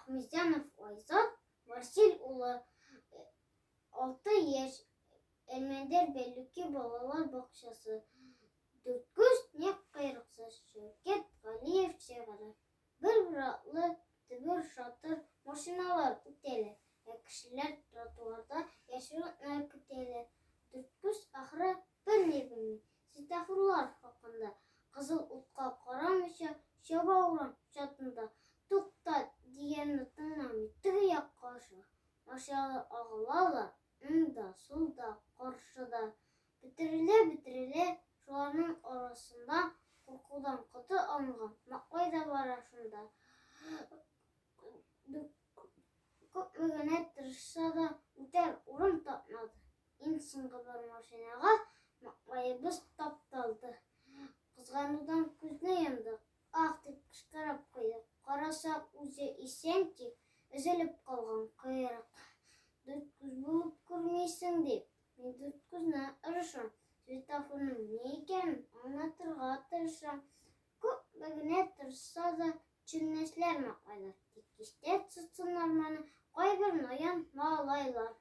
Ахмизянов Айзат Васил улы, 6 яшь, Әлмәндәр Бәлүки балалар бакчасы. Дүрткүз нәкъ койрыксыз Шәүкәт Галиев шигыре. Бер-бер атлы дөбер-шатыр машиналар үтәләр, ә кешеләр тротуарда яшел утны көтәләр. Дүрткүз ахры берни белми светофорлар хакында. Кызыл утка карамыйча чаба урам чатында. Тукта дигәнне тыңламый, теге якка ашыга. Машиналар агылалар, уңда, сулда, каршыда. Бөтерелә-бөтерелә шуларның арасында куркудан коты алынган Маклай да бара шунда. Күпме генә тырышса да, үтәр урын тапмады. Иң соңгы бер машинага Маклаебыз тапталды. Кызганудан күзне йомдык. Ах, дип кычкырып куйдык. Карасак, үзе исән, тик өзелеп калган койрык. Дүрт күз булып күрмисең, дип, мин дүрт күзне орышам. Светофорның ни икәнен аңлатырга тырышам. Күпме генә тырышса да, төшенмәсләр малайлар. Тик истә тотсыннар моны кайбер наян малайлар.